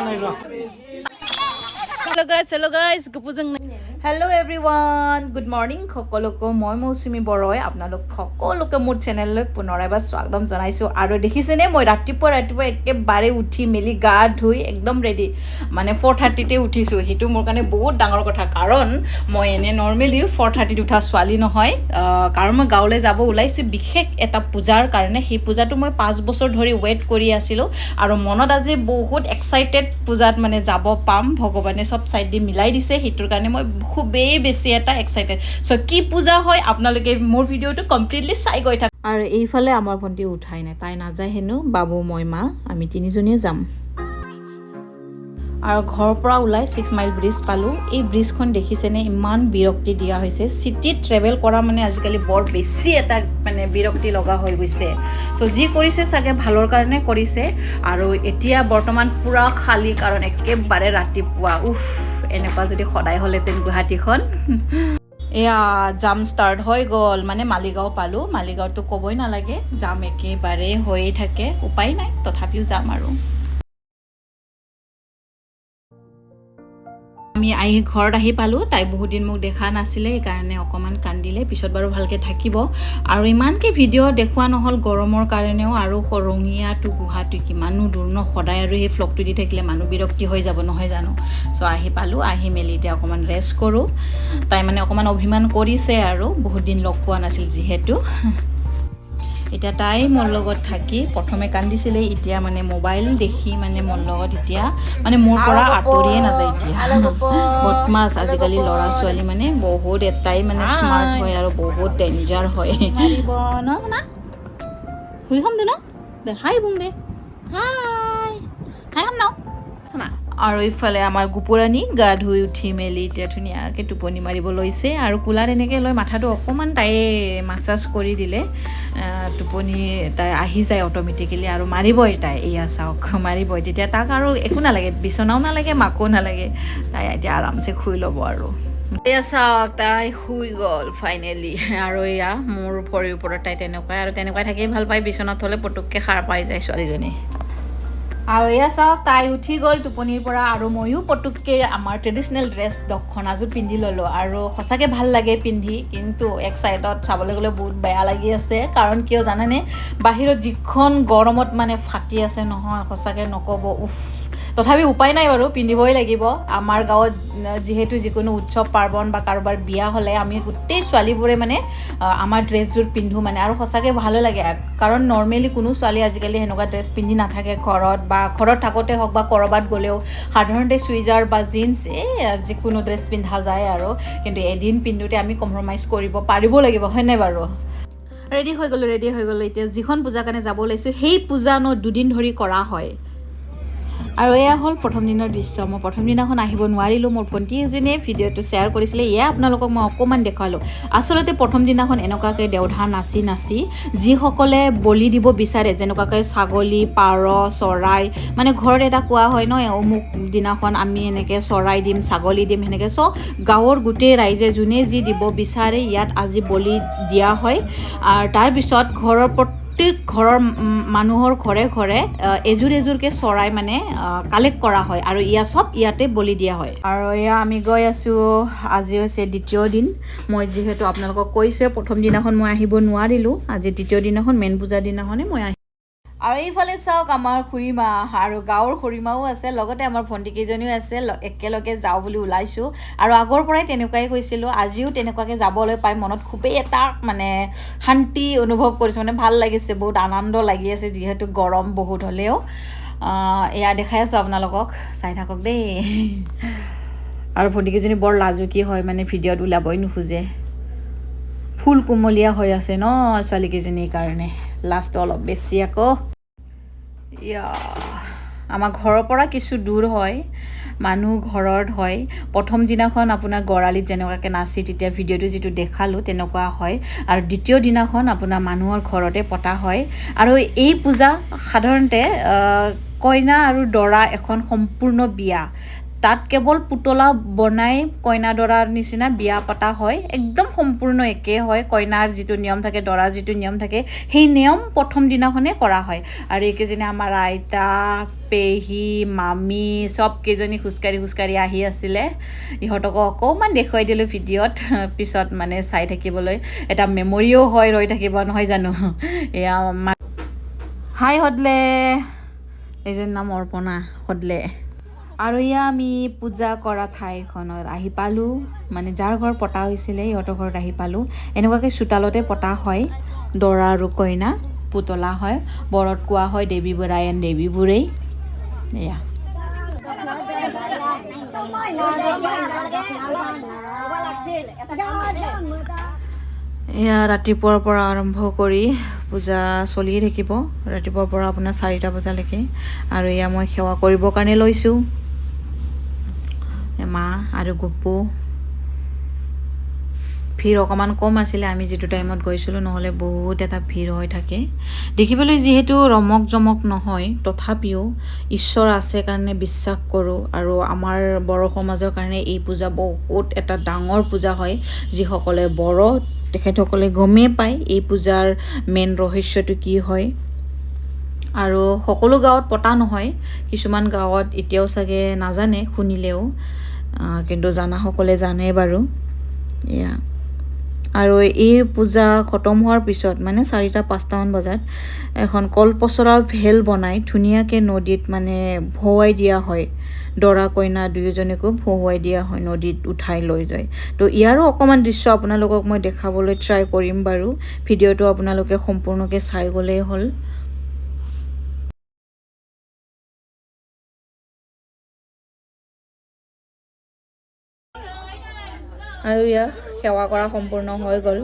নাই ৰ। Hello guys, hello guys, গুপুজং। Hello everyone, good morning সকলোকে। মই মৌচুমী বৰই আপোনালোক সকলোকে মোৰ চেনেললৈ পুনৰ এবাৰ স্বাগতম জনাইছোঁ। আৰু দেখিছেনে, মই ৰাতিপুৱা ৰাতিপুৱা একেবাৰে উঠি মেলি গা ধুই একদম ৰেডি। মানে 4:30তে উঠিছোঁ। সেইটো মোৰ কাৰণে বহুত ডাঙৰ কথা, কাৰণ মই এনে নৰ্মেলি 4:30ত উঠা ছোৱালী নহয়। কাৰণ মই গাঁৱলৈ যাব ওলাইছোঁ বিশেষ এটা পূজাৰ কাৰণে। সেই পূজাটো মই 5 বছৰ ধৰি ৱেইট কৰি আছিলোঁ আৰু মনত আজি বহুত এক্সাইটেড, পূজাত মানে যাব পাম। ভগৱানে চব চাইড দি মিলাই দিছে, সেইটোৰ কাৰণে মই খুবেই বেছি এটা এক্সাইটেড। চ' কি পূজা হয়, আপোনালোকে মোৰ ভিডিঅ'টো কমপ্লিটলি চাই গৈ থাকক। আৰু এইফালে আমাৰ ভণ্টি উঠাই নাই, তাই নাযায় হেনো। বাবু, মই, মা, আমি তিনিজনীয়ে যাম। আৰু ঘৰৰ পৰা ওলাই ছিক্স মাইল ব্ৰিজ পালোঁ। এই ব্ৰিজখন দেখিছেনে, ইমান বিৰক্তি দিয়া হৈছে। চিটিত ট্ৰেভেল কৰা মানে আজিকালি বৰ বেছি এটা মানে বিৰক্তি লগা হৈ গৈছে। চ' যি কৰিছে চাগে ভালৰ কাৰণে কৰিছে। আৰু এতিয়া বৰ্তমান পূৰা খালী, কাৰণ একেবাৰে ৰাতিপুৱা। উফ, এনেকুৱা যদি সদায় হ'লহেঁতেন গুৱাহাটীখন! এয়া জাম ষ্টাৰ্ট হৈ গ'ল। মানে মালিগাঁও পালোঁ। মালিগাঁৱতো ক'বই নালাগে, জাম একেবাৰে হৈয়ে থাকে। উপায় নাই, তথাপিও যাম। আৰু আমি আহি ঘৰত আহি পালোঁ। তাই বহুত দিন মোক দেখা নাছিলে, সেইকাৰণে অকণমান কান্দিলে। পিছত বাৰু ভালকৈ থাকিব। আৰু ইমানকৈ ভিডিঅ' দেখুওৱা নহ'ল গৰমৰ কাৰণেও। আৰু ৰঙিয়া টু গুৱাহাটী কিমানো দূৰ ন? সদায় আৰু সেই ভ্লগটো দি থাকিলে মানুহ বিৰক্তি হৈ যাব, নহয় জানো? চ' আহি পালোঁ। আহি মেলি এতিয়া অকণমান ৰেষ্ট কৰোঁ। তাই মানে অকণমান অভিমান কৰিছে আৰু বহুত দিন লগ পোৱা নাছিল যিহেতু। এতিয়া তাই মোৰ লগত থাকি প্ৰথমে কান্দিছিলে, এতিয়া মানে মোবাইল দেখি মানে মোৰ লগত এতিয়া মানে মোৰ পৰা আঁতৰিয়ে নাযায় এতিয়া। বদমাছ আজিকালি ল'ৰা ছোৱালী মানে বহুত এটাই মানে স্মাৰ্ট হয় আৰু বহুত ডেঞ্জাৰ হয়। মাৰিব ন না শুই খাম দে ন দে। হাই বুং দে, হাই হাই খাম ন। আৰু ইফালে আমাৰ গুপুৰাণী গা ধুই উঠি মেলি এতিয়া ধুনীয়াকৈ টোপনি মাৰিব লৈছে। আৰু কোলাত এনেকৈ লৈ মাথাটো অকণমান তাই মাছাজ কৰি দিলে টোপনি তাই আহি যায় অট'মেটিকেলি। আৰু মাৰিবই তাই, এয়া চাওক, মাৰিবই। তেতিয়া তাক আৰু একো নালাগে, বিচনাও নালাগে, মাকো নালাগে। তাই এতিয়া আৰামছে শুই ল'ব। আৰু এয়া চাওক, তাই শুই গ'ল ফাইনেলি। আৰু এয়া মোৰ ভৰিৰ ওপৰত তাই তেনেকুৱাই আৰু তেনেকুৱাই থাকিয়ে ভাল পায়। বিচনাত থ'লে পটককৈ সাৰ পাই যায় ছোৱালীজনী। আৰু এয়া চাওক, তাই উঠি গ'ল টোপনিৰ পৰা। আৰু ময়ো পটককৈ আমাৰ ট্ৰেডিশ্যনেল ড্ৰেছ দখনাযোৰ পিন্ধি ল'লোঁ। আৰু সঁচাকৈ ভাল লাগে পিন্ধি, কিন্তু এক চাইডত চাবলৈ গ'লে বহুত বেয়া লাগি আছে। কাৰণ কিয় জানেনে? বাহিৰত যিখন গৰমত মানে ফাটি আছে নহয়, সঁচাকৈ নক'ব, উফ। তথাপি উপায় নাই বাৰু, পিন্ধিবই লাগিব। আমাৰ গাঁৱত যিহেতু যিকোনো উৎসৱ পাৰ্বণ বা কাৰোবাৰ বিয়া হ'লে আমি গোটেই ছোৱালীবোৰে মানে আমাৰ ড্ৰেছযোৰ পিন্ধো মানে। আৰু সঁচাকৈ ভালো লাগে, কাৰণ নৰ্মেলি কোনো ছোৱালী আজিকালি সেনেকুৱা ড্ৰেছ পিন্ধি নাথাকে ঘৰত, বা ঘৰত থাকোঁতে হওক বা ক'ৰবাত গ'লেও সাধাৰণতে চুইজাৰ বা জিন্স, এই যিকোনো ড্ৰেছ পিন্ধা যায় আৰু। কিন্তু এদিন পিন্ধোতে আমি কম্প্ৰমাইজ কৰিব পাৰিব লাগিব, হয়নে বাৰু? ৰেডি হৈ গ'লোঁ, ৰেডি হৈ গ'লোঁ। এতিয়া যিখন পূজাৰ কাৰণে যাব ওলাইছোঁ, সেই পূজা ন দুদিন ধৰি কৰা হয়। আৰু এয়া হ'ল প্ৰথম দিনৰ দৃশ্য। মই প্ৰথম দিনাখন আহিব নোৱাৰিলোঁ। মোৰ ভণ্টি এজনীয়ে ভিডিঅ'টো শ্বেয়াৰ কৰিছিলে, এয়া আপোনালোকক মই অকণমান দেখুৱালোঁ। আচলতে প্ৰথম দিনাখন এনেকুৱাকৈ দেওধা নাচি নাচি যিসকলে বলি দিব বিচাৰে, যেনেকুৱাকৈ ছাগলী, পাৰ, চৰাই, মানে ঘৰত এটা কোৱা হয় ন, অমুক দিনাখন আমি এনেকৈ চৰাই দিম, ছাগলী দিম, সেনেকৈ। চ' গাঁৱৰ গোটেই ৰাইজে যোনে যি দিব বিচাৰে, ইয়াত আজি বলি দিয়া হয়। আৰু তাৰপিছত ঘৰৰ প্ৰত্যেক ঘৰৰ মানুহৰ ঘৰে ঘৰে এযোৰ এযোৰকৈ চৰাই মানে কালেক্ট কৰা হয় আৰু ইয়া চব ইয়াতে বলি দিয়া হয়। আৰু এয়া আমি গৈ আছোঁ। আজি হৈছে দ্বিতীয় দিন। মই যিহেতু আপোনালোকক কৈছোঁৱে, প্ৰথম দিনাখন মই আহিব নোৱাৰিলোঁ। আজি দ্বিতীয় দিনাখন, মেইন পূজাৰ দিনাখনে মই আহিম। আৰু এইফালে চাওক, আমাৰ খুৰীমা আৰু গাঁৱৰ খুৰীমাও আছে, লগতে আমাৰ ভণ্টি কেইজনীও আছে। একেলগে যাওঁ বুলি ওলাইছোঁ। আৰু আগৰ পৰাই তেনেকুৱাই কৈছিলোঁ, আজিও তেনেকুৱাকৈ যাবলৈ পাই মনত খুবেই এটা মানে শান্তি অনুভৱ কৰিছোঁ। মানে ভাল লাগিছে, বহুত আনন্দ লাগি আছে, যিহেতু গৰম বহুত হ'লেও। এয়া দেখাই আছোঁ আপোনালোকক, চাই থাকক দেই। আৰু ভণ্টিকেইজনী বৰ লাজুকী হয়, মানে ভিডিঅ'ত ওলাবই নোখোজে। ফুল কুমলীয়া হৈ আছে ন ছোৱালীকেইজনীৰ কাৰণে লাজটো অলপ বেছি আকৌ। ইয়া আমাৰ ঘৰৰ পৰা কিছু দূৰ হয়, মানুহ ঘৰত হয়। প্ৰথম দিনাখন আপোনাৰ গড়ালিত যেনেকুৱাকৈ নাচি তেতিয়া ভিডিঅ'টো যিটো দেখালোঁ, তেনেকুৱা হয়। আৰু দ্বিতীয় দিনাখন আপোনাৰ মানুহৰ ঘৰতে পতা হয়। আৰু এই পূজা সাধাৰণতে কইনা আৰু দৰা এখন সম্পূৰ্ণ বিয়া। তাত কেৱল পুতলা বনাই কইনা দৰাৰ নিচিনা বিয়া পতা হয়, একদম সম্পূৰ্ণ একে হয়। কইনাৰ যিটো নিয়ম থাকে, দৰাৰ যিটো নিয়ম থাকে, সেই নিয়ম প্ৰথম দিনাখনেই কৰা হয়। আৰু এইকেইজনী আমাৰ আইতা, পেহী, মামী চব কেইজনী খোজকাঢ়ি খোজকাঢ়ি আহি আছিলে। ইহঁতকো অকণমান দেখুৱাই দিলোঁ ভিডিঅ'ত, পিছত মানে চাই থাকিবলৈ এটা মেমৰিও হৈ ৰৈ থাকিব, নহয় জানো? এয়া হাই সদলে, এইজনীৰ নাম অৰ্পণা সদলে। আৰু এয়া আমি পূজা কৰা ঠাইখনত আহি পালোঁ, মানে যাৰ ঘৰ পতা হৈছিলে ইহঁতৰ ঘৰত আহি পালোঁ। এনেকুৱাকৈ চোতালতে পতা হয়, দৰা আৰু কইনা পুতলা হয়, বৰত কোৱা হয় দেৱী বুঢ়াই এণ্ড দেৱী বুঢ়েই। এয়া এয়া ৰাতিপুৱাৰ পৰা আৰম্ভ কৰি পূজা চলিয়ে থাকিব, ৰাতিপুৱাৰ পৰা আপোনাৰ 4টা বজালৈকে। আৰু এয়া মই সেৱা কৰিবৰ কাৰণে লৈছোঁ, মা আৰু গপু। ভিৰ অকণমান কম আছিলে আমি যিটো টাইমত গৈছিলোঁ, নহ'লে বহুত এটা ভিৰ হৈ থাকে। দেখিবলৈ যিহেতু ৰমক জমক নহয়, তথাপিও ঈশ্বৰ আছে কাৰণে বিশ্বাস কৰোঁ। আৰু আমাৰ বড়ো সমাজৰ কাৰণে এই পূজা বহুত এটা ডাঙৰ পূজা হয়। যিসকলে বড়ো তেখেতসকলে গমেই পায় এই পূজাৰ মেইন ৰহস্যটো কি হয়। আৰু সকলো গাঁৱত পতা নহয়, কিছুমান গাঁৱত এতিয়াও চাগে নাজানে শুনিলেও, কিন্তু জানাসকলে জানে বাৰু। এয়া আৰু এই পূজা খতম হোৱাৰ পিছত মানে 4টা 5টামান বজাত এখন কলপচলাৰ ভেল বনাই ধুনীয়াকৈ নদীত মানে ভুৱাই দিয়া হয়, দৰা কইনা দুয়োজনকো ভুৱাই দিয়া হয়, নদীত উঠাই লৈ যায়। তো ইয়াৰো অকণমান দৃশ্য আপোনালোকক মই দেখাবলৈ ট্ৰাই কৰিম বাৰু, ভিডিঅ'টো আপোনালোকে সম্পূৰ্ণকৈ চাই গ'লেই হ'ল। আৰু ইয়াক সেৱা কৰা সম্পূৰ্ণ হৈ গ'ল।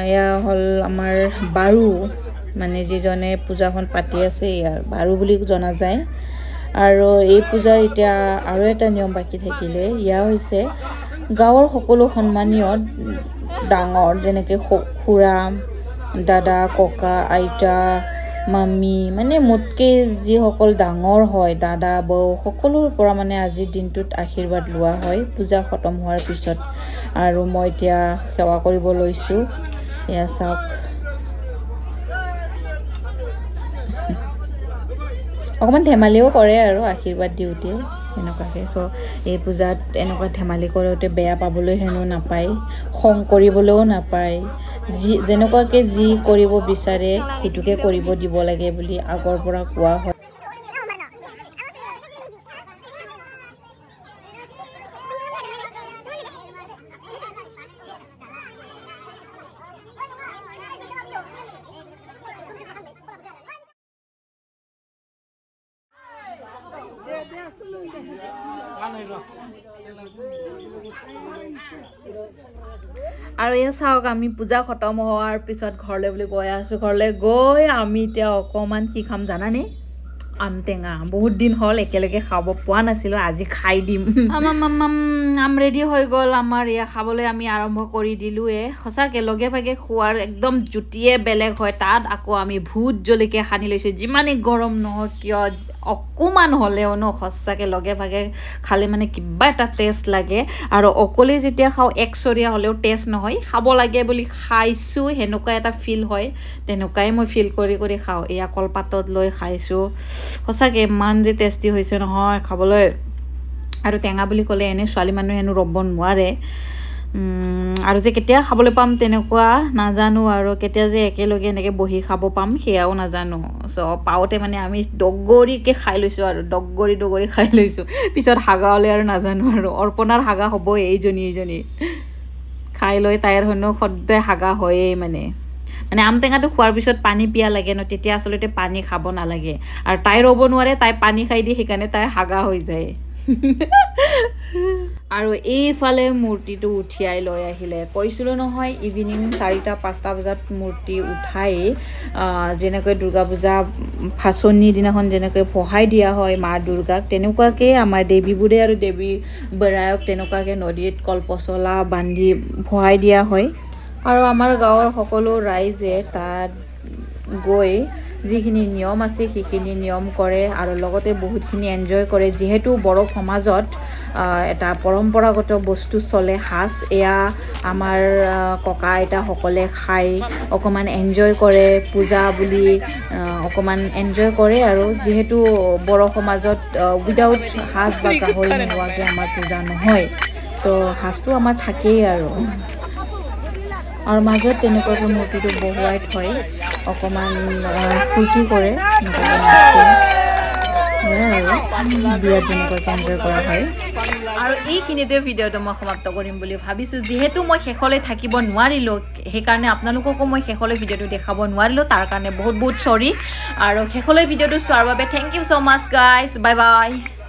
এয়া হ'ল আমাৰ বাৰু, মানে যিজনে পূজাখন পাতি আছে এয়া বাৰু বুলি জনা যায়। আৰু এই পূজাৰ এতিয়া আৰু এটা নিয়ম বাকী থাকিলে, এয়া হৈছে গাঁৱৰ সকলো সন্মানীয় ডাঙৰ, যেনেকৈ খুৰা, দাদা, ককা, আইতা, মামী, মানে মোতকৈ যিসকল ডাঙৰ হয়, দাদা, বৌ, সকলোৰ পৰা মানে আজিৰ দিনটোত আশীৰ্বাদ লোৱা হয় পূজা খতম হোৱাৰ পিছত। আৰু মই এতিয়া সেৱা কৰিব লৈছোঁ, এয়া চাওক। অকণমান ধেমালিও কৰে আৰু আশীৰ্বাদ দিওঁতে এনেকুৱাকৈ। চ' এই পূজাত এনেকুৱা ধেমালি কৰোঁতে বেয়া পাবলৈ হেনো নাপায়, খং কৰিবলৈও নাপায়, যি যেনেকুৱাকৈ যি কৰিব বিচাৰে সেইটোকে কৰিব দিব লাগে বুলি আগৰ পৰা কোৱা হয়। আৰু এই চাওক, আমি পূজা খতম হোৱাৰ পিছত ঘৰলৈ বুলি গৈ আছোঁ। ঘৰলৈ গৈ আমি এতিয়া অকণমান কি খাম জানানে? আম টেঙা। বহুত দিন হ'ল একেলগে খাব পোৱা নাছিলোঁ, আজি খাই দিম। আম ৰেডি হৈ গ'ল আমাৰ, এয়া খাবলৈ আমি আৰম্ভ কৰি দিলোঁৱে। সঁচাকৈ লগে ভাগে খোৱাৰ একদম জুতিয়ে বেলেগ হয়। তাত আকৌ আমি ভূত জলকীয়া সানি লৈছোঁ, যিমানেই গৰম নহওক কিয় অকণমান হ'লেও ন, সঁচাকৈ লগে ভাগে খালে মানে কিবা এটা টেষ্ট লাগে। আৰু অকলে যেতিয়া খাওঁ একচৰীয়া হ'লেও টেষ্ট নহয়, খাব লাগে বুলি খাইছোঁ সেনেকুৱা এটা ফিল হয়, তেনেকুৱাই মই ফিল কৰি কৰি খাওঁ। এয়া কলপাতত লৈ খাইছোঁ, সঁচাকৈ ইমান যে টেষ্টি হৈছে নহয় খাবলৈ। আৰু টেঙা বুলি ক'লে এনেই ছোৱালী মানুহে হেনো ৰ'ব নোৱাৰে। আৰু যে কেতিয়া খাবলৈ পাম তেনেকুৱা নাজানো, আৰু কেতিয়া যে একেলগে এনেকৈ বহি খাব পাম সেয়াও নাজানো। চ' পাওঁতে মানে আমি দগৰিকৈ খাই লৈছোঁ আৰু দগৰি দগৰি খাই লৈছোঁ। পিছত হাগা হ'লে আৰু নাজানো আৰু, অৰ্পণাৰ হাগা হ'ব এইজনী এইজনী খাই লৈ তাইৰ হেনো সদায় হাগা হয়েই। মানে মানে আম টেঙাটো খোৱাৰ পিছত পানী পিয়া লাগে ন, তেতিয়া আচলতে পানী খাব নালাগে, আৰু তাই ৰ'ব নোৱাৰে, তাই পানী খাই দিয়ে, সেইকাৰণে তাই হাগা হৈ যায়। আৰু এইফালে মূৰ্তিটো উঠিয়াই লৈ আহিলে। কৈছিলোঁ নহয় ইভিনিং 4টা 5টা বজাত মূৰ্তি উঠাই, যেনেকৈ দুৰ্গা পূজা ফাচনি দিনাখন যেনেকৈ বহাই দিয়া হয় মা দুৰ্গাক, তেনেকুৱাকৈ আমাৰ দেৱীবোৰে আৰু দেৱী বৰায়ক তেনেকুৱাকৈ নদীত কলপচলা বান্ধি বহাই দিয়া হয়। আৰু আমাৰ গাঁৱৰ সকলো ৰাইজে তাত গৈ যিখিনি নিয়ম আছে সেইখিনি নিয়ম কৰে আৰু লগতে বহুতখিনি এনজয় কৰে। যিহেতু বড়ো সমাজত এটা পৰম্পৰাগত বস্তু চলে সাজ, এয়া আমাৰ ককা আইতাসকলে খাই অকণমান এনজয় কৰে, পূজা বুলি অকণমান এনজয় কৰে। আৰু যিহেতু বড়ো সমাজত উইদাউট সাজ বা গাহৰি নোহোৱাকৈ আমাৰ পূজা নহয়, তো সাজটো আমাৰ থাকেই। আৰু মাজত তেনেকুৱাকৈ মূৰ্তিটো বহুৱাই থয়, অকণমান ফূৰ্তি কৰে, এনেকুৱাকৈ নাচে। সেয়াই আৰু বিয়াত যেনেকুৱাকৈ এনজয় কৰা হয়। আৰু এইখিনিতে ভিডিঅ'টো মই সমাপ্ত কৰিম বুলি ভাবিছোঁ। যিহেতু মই শেষলৈ থাকিব নোৱাৰিলোঁ, সেইকাৰণে আপোনালোককো মই শেষলৈ ভিডিঅ'টো দেখাব নোৱাৰিলোঁ, তাৰ কাৰণে বহুত বহুত চৰি। আৰু শেষলৈ ভিডিঅ'টো চোৱাৰ বাবে thank you so much, guys. Bye bye.